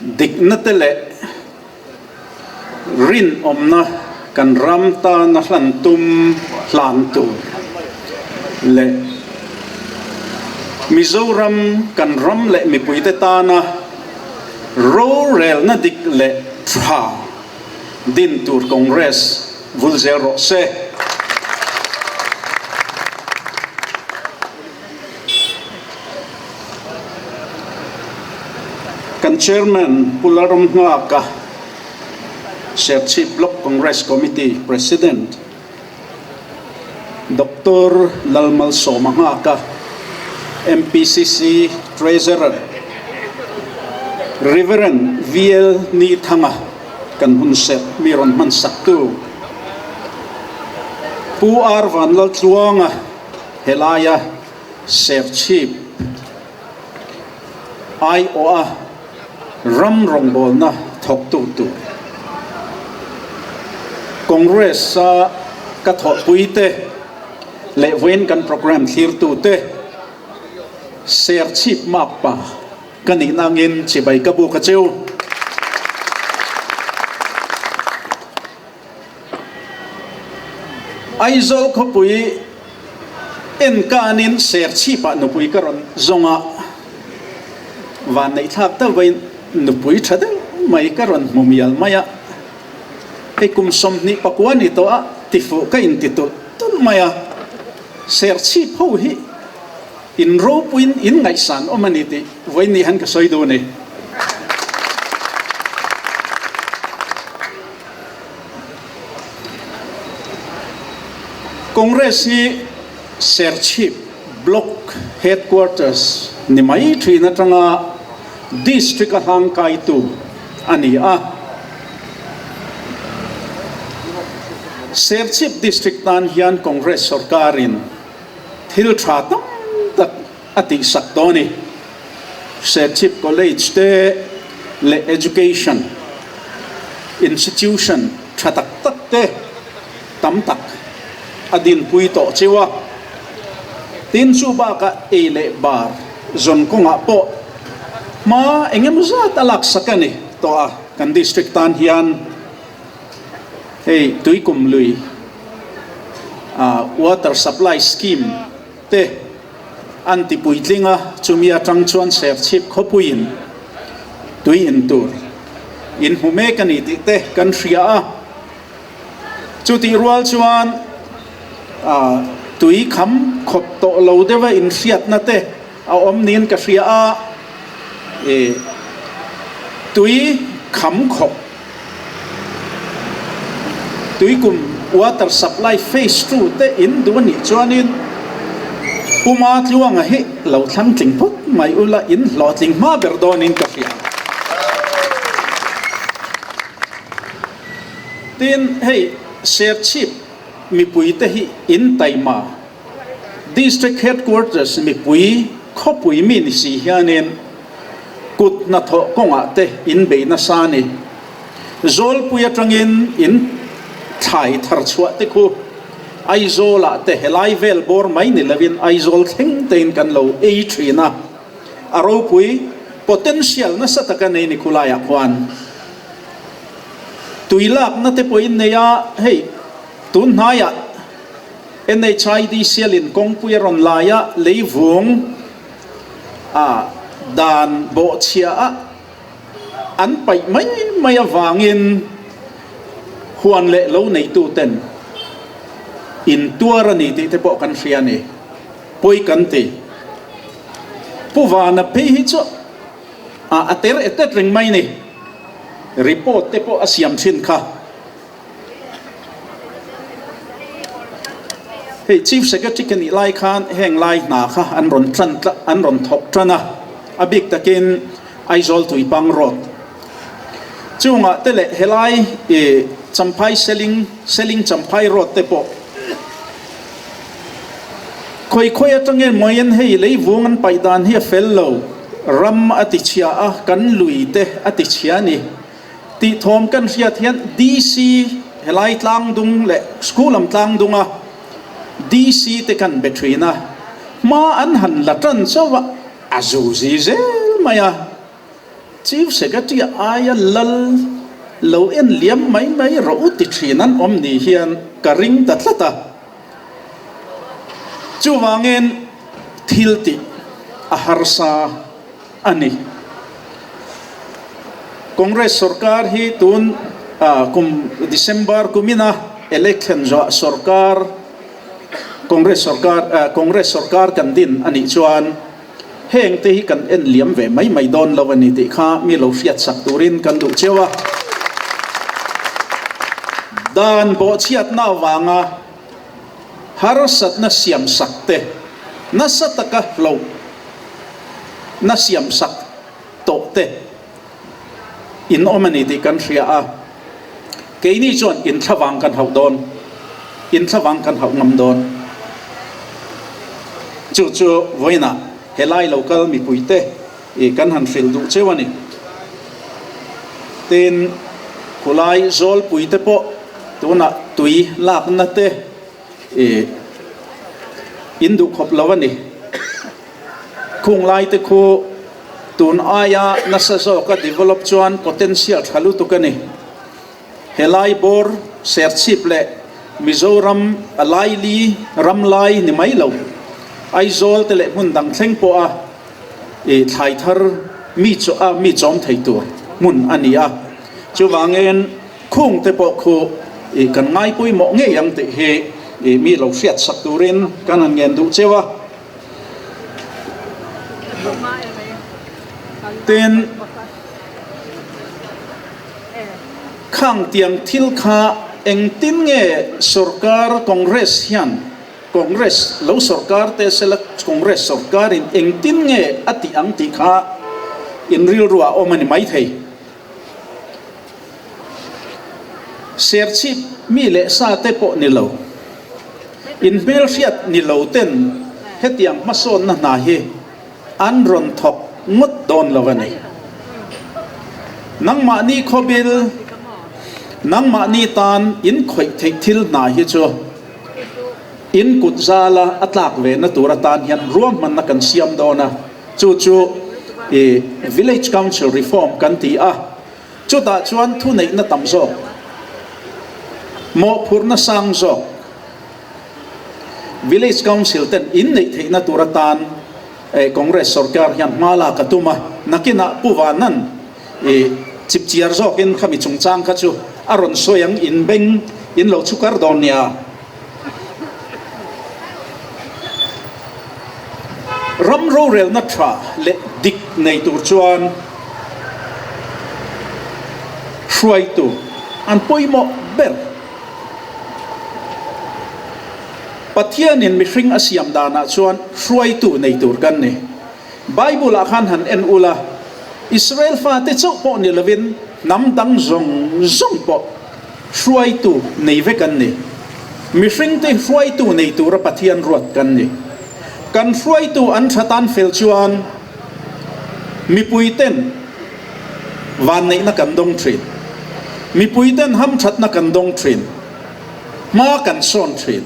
Dikna te leh rinawmna kan ram tana hlan tum hlan tur leh Mizoram kan ram leh mipuite tana rorelna dik leh tha din tur Congress vul zel rawh se. Kan Chairman Pu Lalramnghaka, Serchhip Block Congress Committee President Doctor Lalmalsawma Nghaka, MPCC Treasurer Reverend VL Nithanga kan hun serh mi rawn hmansaktu Pu R Vanlaltluanga, Helaia Serchhip aiawha ram rawngbawlna thawktu tur Congress-a ka thawhpuite leh vawiin kan programme thlirtute Serchhip makpa ka nihna angin chibai ka buk a cheu. Aizawl khawpui enkanin Serchhipah nupui ka rawn zawng a, vanneihthlak deuh vain nupui tha deuh mai ka rawn hmu mial mai a, hei kum 29 ni tawh a tifuh ka inti tulh tulh mai a, Serchhip ho hi in ropuiin in ngaihsan awm a ni tih vawiin ni han ka sawi duh a ni. Congress hi Serchhip Block Headquarters ni mai thin atanga District a hlangkaitu a ni a. Serchhip District tan hian Congress sorkarin thil tha tam tak a tihsak tawh a ni. Serchhip College te leh Education Institution tha tak tak te tam tak a dinpui tawh cheu a. Tin chu bakah ei leh bar zawn kawngah pawh hma eng emaw zat a laksak a ni tawh a. Kan District tan hian hei Tuikum lui Water Supply Scheme te an ti puitling a, chumi atang chuan Serchhip khawpuiin tui in tur in hmu mek a ni tih te kan hria a. Chutih rual chuan tui kham khawp tawh lo deuha inhriatna te a awm niin ka hria a, tui kham khawp Tuikum water supply phase ii te in duh a nih chuanin Puma Tluanga hi lo thlang tling phawt mai ula in hlawhtling hma ber dawnin ka hria. Tin, hei Serchhip mipui te hi in taima District Headquarters mipui khawpui mi ni si hianin kut hnathawh kawngah te in bei nasa a ni. Zawlpui atangin in thlai thar chhuah te khu Aizawlah te helai vel bawr mai ni lovin Aizawl thleng tein kan lo ei thin a, a ropui potential nasa taka nei ni khulaiah khuan tui lakna te pawhin nei a, hei tun hnaiah NHID sialin kawngpui a rawn lai a, leivung a dan bawhchhia a an paih mai mai avangin huan leh lo neituten in tuar a ni tih te pawh kan hria a ni. Pawi kan ti. Pu Vana phei hi chu a ter et et reng mai ni. Report te pawh a siam thin kha. Hei Chief Secretary ka nih lai khan heng lai hna kha an rawn tan an rawn thawk tan a, a bik takin Aizawl Tuipang Road chungah te leh helai ih Champhai Seling Seling Champhai Road te pawh khawi khawi atangin mawiin hei leivung an paih dan hi a fel lo, ram a ti chhia a, kan lui te a ti chhia a ni. Tih thawm kan hriat hian DC helai tlang dung leh school lam tlang dunga DC te kan be thin a, hma an han la tan chauh a, a zu zi zel mai a. Chief Secretary aia lal lo en liam mai mai rawh u ti thin an awm ni hian ka ring ta tlat a. Chuvangin thil tih a harsa a ni. Congress sorkar hi tun kum December kumina election zawh sorkar Congress sorkar Congress sorkar kan din a nih chuan heng te hi kan en liam ve mai mai dawn lo a ni tih kha mi lo hriat sak turin kan duh cheu a. Dan bawhchhiatna avanga harsatna siam sak te nasa taka hloh na siam sak tawh te in awm a ni tih kan hria a, keini chuan in thlavang kan hauh dawn, in thlavang kan hauh ngam dawn. Chu chu vawiinah helai lo kal mipuite i kan han hrilh duh cheu a ni. Tin, khulai zawlpuite pawh tunah tui lakna te i in duh khawp lo a ni. Khung lai te khu tun aia nasa zawka develop chuan potential tha lutuk a ni. Helai bawr Serchhip leh Mizoram a laili ram lai ni mai lo, Aizawl te leh hmun dang thleng pawha i thlai thar mi a mi chawm thei tur hmun a ni a. Chuvangin khung te pawh khu i kan ngai pawimawh ngei ang tih hi i mi lo hriat sak turin kan han ngen duh cheu a. Tin, khang tiang thil kha engtin nge sorkar Congress hian Congress lo sorkar te sela Congress sorkarin engtin nge a tih ang tih kha in rilru ah awm a ni maithei. Serchhip mi leh sa te pawh ni lo, in hmelhriat ni lo ten hetiang hmasawnna hna hi an rawn thawk ngawt dawn lo a ni. Nangmahni khawbil, nangmahni tan in khawih theih thil hna hi chu in kut zala a tlak ve na tur atan hian ruahmanna kan siam dawn a. Chu chu i Village Council Reform kan ti a, chutah chuan thuneihna tam zawk, mawhphurhna sang zawk Village Council ten in neih theihna tur atan Congress sorkar hian hma lak a tum a, nakinah Pu Vanan i chipchiar zawkin khami chungchang kha chu a rawn sawi ang, in beng in lo chhukar dawn nia. Ram rorelna tha leh dik nei tur chuan hruaitu an pawimawh ber. Pathianin mihring a siam danah chuan hruaitu nei tur kan ni. Bible-ah khan han en ula, Israel fate chauh pawh ni lovin hnam dang zawng zawng pawh Hruaitu nei vek an ni. Mihringte hruaitu nei tura Pathian ruat kan ni. Kan hruaitu an tha tan fel chuan mipuiten vanneihna kan dawng thin. Mipuiten hamthatna kan dawng thin. Hma kan sawn thin.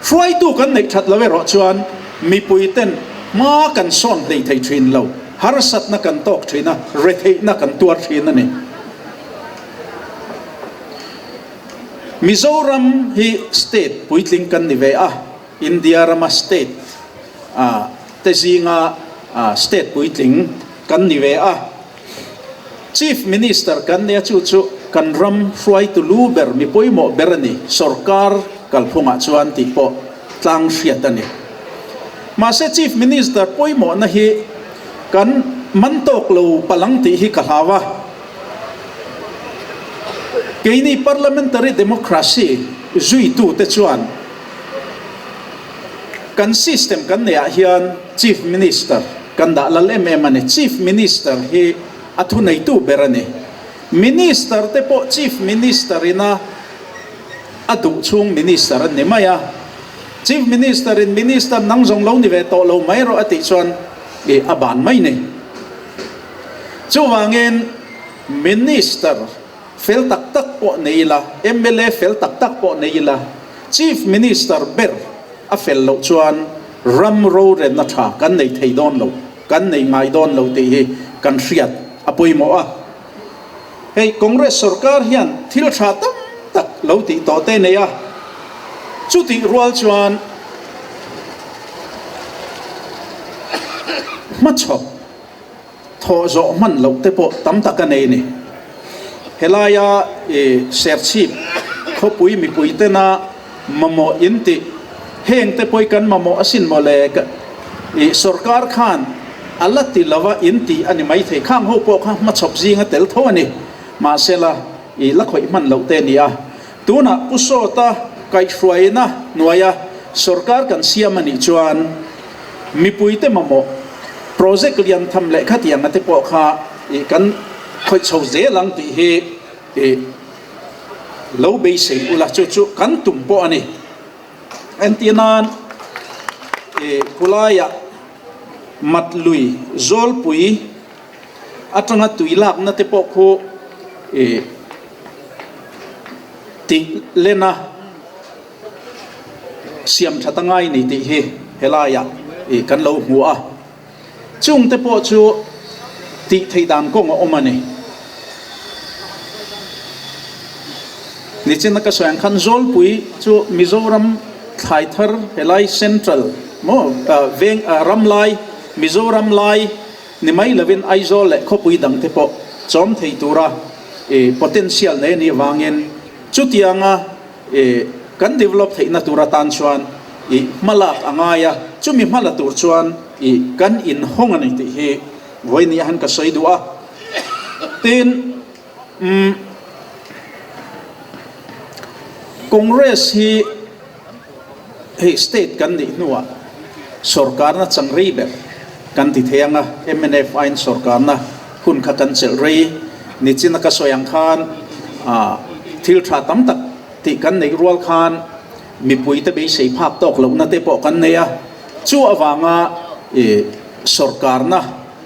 Hruaitu kan neih that lo erawh chuan mipuiten hma kan sawn hlei thei thin lo. Harsatna kan tawk thin a, retheihna kan tuar thin a ni. Mizoram hi state puitling kan ni ve a, India rama state te zinga state puitling kan ni ve a. Chief Minister kan nia chu chu kan ram hruaitu lu ber mi pawimawh ber a ni, sorkar kalphungah chuan tih pawh tlang hriat a ni. Mahse Chief Minister pawimawhna hi kan man tawk lo palang tih hi ka hlau a. Keini parliamentary democracy zuitute chuan kan system kan neih ah hian Chief Minister kan dah lal em em a ni. Chief Minister hi a thuneitu ber a ni. Minister te pawh Chief Minister ina a duh chhung Minister an ni mai a. Chief Minister in Minister nang zawng lo ni ve tawh lo mai rawh a tih chuan ih a ban mai ni. Chuvangin Minister fel tak tak pawh nei ila, mla fel tak tak pawh nei ila, Chief Minister ber a fel loh chuan ram rorelna tha kan nei thei dawn lo, kan nei ngai dawn lo tih hi kan hriat a pawimawh a. Hei Congress sorkar hian thil tha tam tak lo tih tawh te nei a, chutih rual chuan hmachhawp thawh zawh hman loh te pawh tam tak a nei a ni. Helaia i Serchhip khawpui mipui tena mamawh in tih heng te pawh i kan mamawh asin maw le i sorkar khan a la ti lova in tih a ni maithei. Khang ho pawh kha hmachhawp zinga tel tho a ni. Mahsela i la khawih hman loh te a ni a. Tunah Pu Sawta kaihhruaina hnuaia sorkar kan siam a nih chuan mipuite mamawh project lian tham leh khatianga te pawh kha i kan khawih chho zel ang tih hi i lo beisei ula chu chu kan tum pawh a ni. Entir nan i khulaiah mat lui zawlpui atanga tui lakna te pawh khu i tih lena siam that a ngai ni tih hi helaiah i kan lo hmu a. Chungte pawh chu tih theih dan kawng a awm a ni. Nichina ka sawi ang khan Zawlpui chu Mizoram thlai thar helai Central maw veng ram lai Mizoram lai ni mai lovin Aizawl leh khawpui dangte pawh chawm thei tura potential nei a nih avangin chutianga I kan develop theihna tur atan chuan i hmalak a ngai a, chumi hmala tur chuan i kan inhawng a ni tih hi vawinia han ka sawi duh a. Tin, umm Congress hi hei state kan nih hnuah sorkarna chang rei ber kan ti thei ang a, mnf aiin sorkarna hun kha kan chelh rei. Nichina ka sawi ang khan thil tha tam tak tih kan neih rual khan mipuite beisei phak tawk lohna te pawh kan nei a, chu avanga sorkarna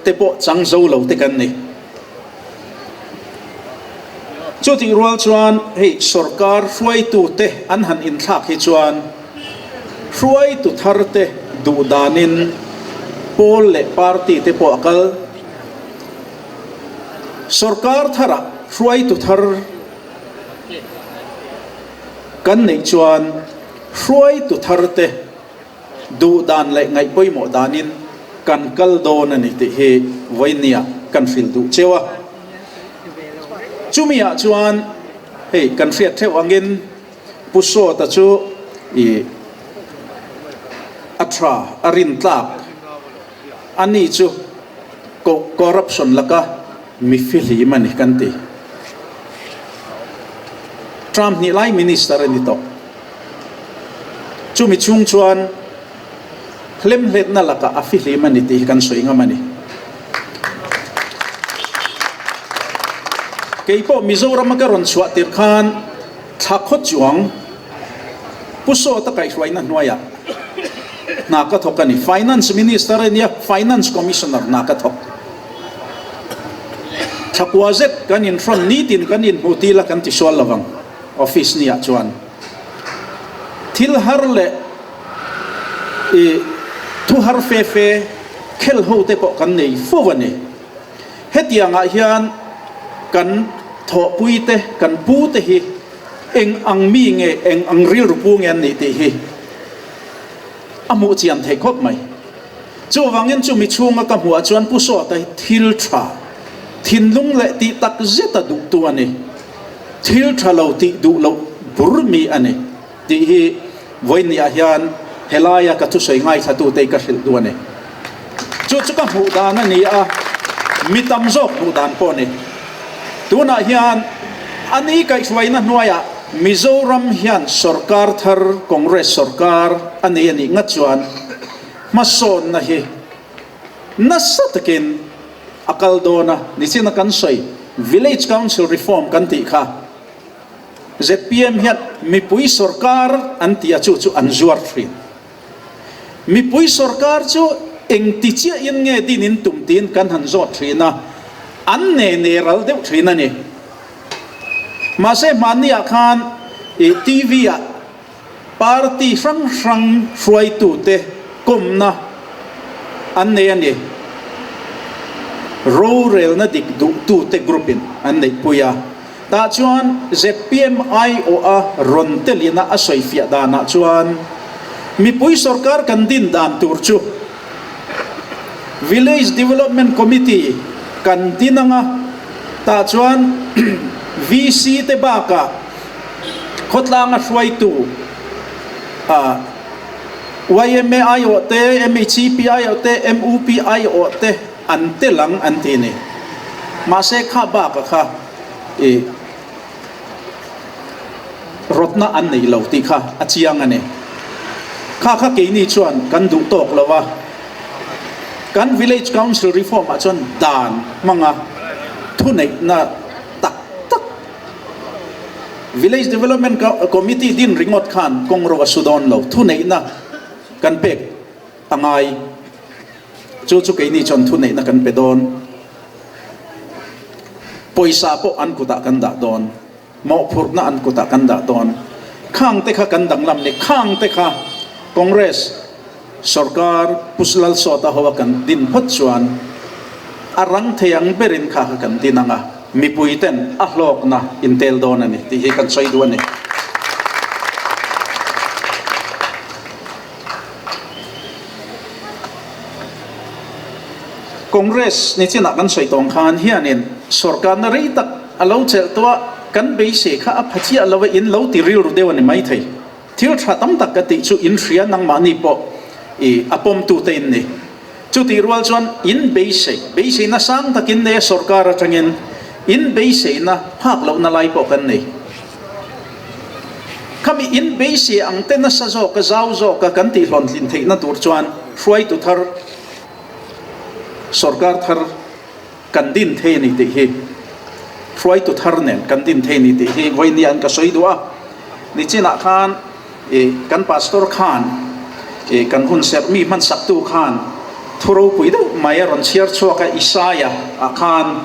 te pawh chang zo lo te kan ni. Chutih rual chuan hei sorkar hruaitute an han inthlak hi chuan hruaitu tharte duh danin pawl leh party te pawh a kal. Sorkar tharah hruaitu thar kan neih chuan hruaitu tharte duh dan leh ngaih pawimawh danin kan kal dawn a ni tih hi vawinia kan hrilh duh cheu a. Chumiah chuan hei kan hriat theuh angin Pu Sawta chu ih a tha a rintlak. Ani chu corruption laka mi fihlim a ni kan ti. Term hnih lai minister a ni tawh. Chumi chhung chuan hlemhletna lakah a fihlim a ni tih hi kan sawi ngam a ni. Keipawh Mizorama ka rawn chhuah tirh khan thla khaw chuang Pu Sawta kaihhruaina hnuaiah hna ka thawk a ni. Finance Minister a nia, Finance Commissioner hna ka thawk. Thla kua zet kan inhrawn nitin kan inhmu til a kan tisual lo vang office niah chuan. Thil har leh i thu har fe fe khel ho te pawh kan nei fo a ni. Hetiangah hian kan thawhpui te, kan pu te hi eng ang mi nge, eng ang rilru pu nge an nih tih hi a hmuh chian theih khawp mai. Chuvangin chumi chhunga ka hmuhah chuan Pu Sawta hi thil tha, thinlung leh tih tak zeta duhtu a ni. Thil tha lo tih duh loh bur mi a ni tih hi vawinia hian helaia ka thusawi ngaithlatute ka hrilh duh a ni. Chu chu ka hmuh dan a ni a, mi tam zawk hmuh dan pawh a ni. Tunah hian a ni kaihhruaina hnuaiah Mizoram hian sorkar thar, Congress sorkar a nei a nih ngat chuan hmasawnna hi nasa takin a kal dawn a, nichina kan sawi Village Council Reform kan tih kha zpm hian mipui sorkar an ti a, chu chu an zuar thin. Mipui sorkar chu engti chiahin nge din in tum tiin kan han zawt thin a, an ne ne ral deuh thin a ni. Mahse hmanniah khan ih TV ah party hrang hrang hruaitute kawmna an nei a ni. Rorelna dik duhtute group in an neihpui a, tah chuan zpm aiawha rawn telina a sawifiah danah chuan mipui sorkar kan din dan tur chu Village Development Committee kan din anga tah chuan VC te bakah khawtlanga hruaitu ah yma aiawh te, MHEP aiawh te, MUP aiawh te an tel ang an ti a ni. Mahse kha baka kha i rawtna an nei lo tih kha a chiang a ni. Kha kha keini chuan kan duh tawk lo a, kan Village Council Reform ah chuan dan hmanga thuneihna tak tak Village Development Committee din ringawt khan kawng ro a su dawn lo, thuneihna kan pek a ngai. Chu chu keini chuan thuneihna kan pe dawn. Pawisa pawh an kutah kan dah dawn. Mawhphurhna an kutah kan dah dawn. Khang te kha kan danglam ni. Khang te kha Congress Sorkar Pu Lalsawta hoa kan din phawt chuan a rang thei ang berin kha kha kan din ang a, mipui ten a hlawkna in tel dawn a ni tih hi kan sawi duh a ni. Congress ni chinah kan sawi tawng khan hianin sorkarna rei tak a lo chelh tawh a, kan beisei kha a pha chiah lo a, in lo ti rilru deuh a ni maithei. Thil tha tam tak ka tih chu in hria nangmahni pawh i a pawmtute in ni. Chutih rual chuan in beisei, beiseina sang takin nei a sorkar atangin in beiseina phak lohna lai pawh kan nei. Khami in beisei ang te nasa zawka zau zawka kan tihhlawntlin theihna tur chuan hruaitu thar, sorkar thar, Kan din thei a ni tih hi hruaitu thar nen kan din thei a ni tih hi vawinia an ka sawi duh a. Nichinah khan i kan pastor khan i kan hun serh mi hmansaktu khan thu ropui deuh mai a rawn chhiar chhuak a, Isaiah ah khan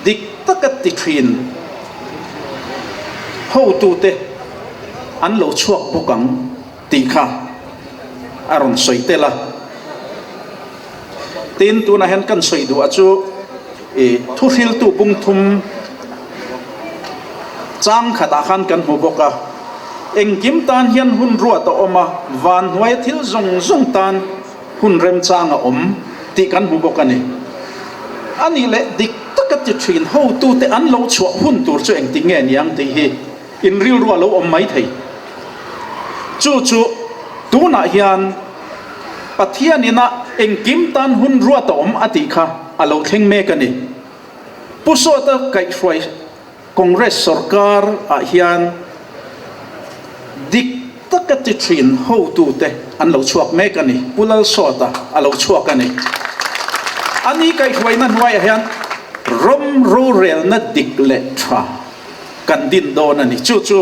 dik taka ti thin hotute an lo chhuak bawk ang. Tih kha a rawn sawi tel a. Tin, tunah hian kan sawi duh a chu i thuhriltu bung thum chang khatah khan kan hmu bawk a. Engkim tan hian hun ruat a awm a, van hnuaia thil zawng zawng tan hun remchang a awm tih kan hmu bawk a ni. A nih leh dik taka ti thin hotute an lo chhuah hun tur chu engtik nge niang tih hi In rilru a lo awm mai thei. Chu chu tunah hian Pathian ina engkim tan hun ruat a awm a tih kha a lo thleng mek a ni. Pu Sawta kaihhruai Congress sorkar ah hian dik taka ti thin hotute an lo chhuak mek a ni. Pu Lalsawta a lo chhuak a ni. Ani kaihhruaina hnuaiah hian ram rorelna dik leh tha kan din dawn a ni. Chu chu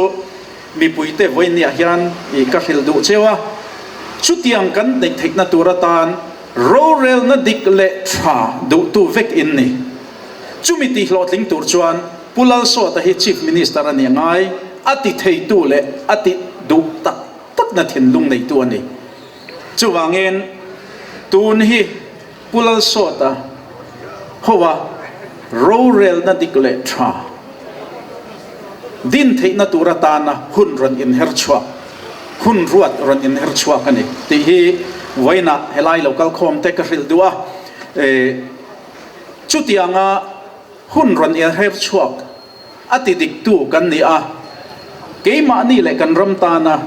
mipuite vawinia hian i ka hrilh duh cheu a, chutiang kan neih theihna tur atan rorelna dik leh tha duhtu vek in ni. Chumi tih hlawhtling tur chuan Pu Lalsawta hi Chief Minister a ni a ngai, a ti theitu leh a ti duh tak takna thinlung neitu a ni. Chuvangin tun hi Pu Lalsawta hoa rorelna dik leh tha din theihna tur atana hun rawn inher chhuak, hun ruat rawn inher chhuak a ni tih hi vawiinah helai lo kalkhawm te ka hrilh duh a. Chutianga hun rawn inher chhuak A ti diktu kan ni a, keimahni leh kan ram tana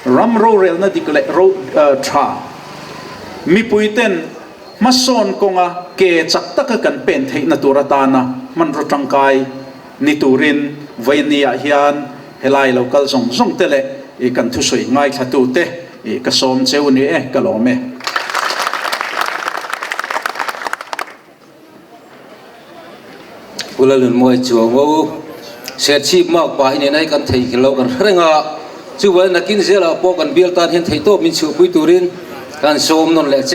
ram rorelna dik leh ro tha, mipuiten hmasawn kawnga ke chak taka kan pen theihna tur atana hmanraw tangkai ni turin vawinia hian helai lo kal zawng zawng te leh kan thusawi ngaithlatute ka sawm cheu ni e, ka lawm e. Pu Lalnunmawi chuang o, Serchhip mak pa inen ai kan theihnghilh lo kan hre reng a, chuvangin nakin zelah pawh kan bial tan hian theihtawp min chhuahpui turin kan sawm nawn leh che.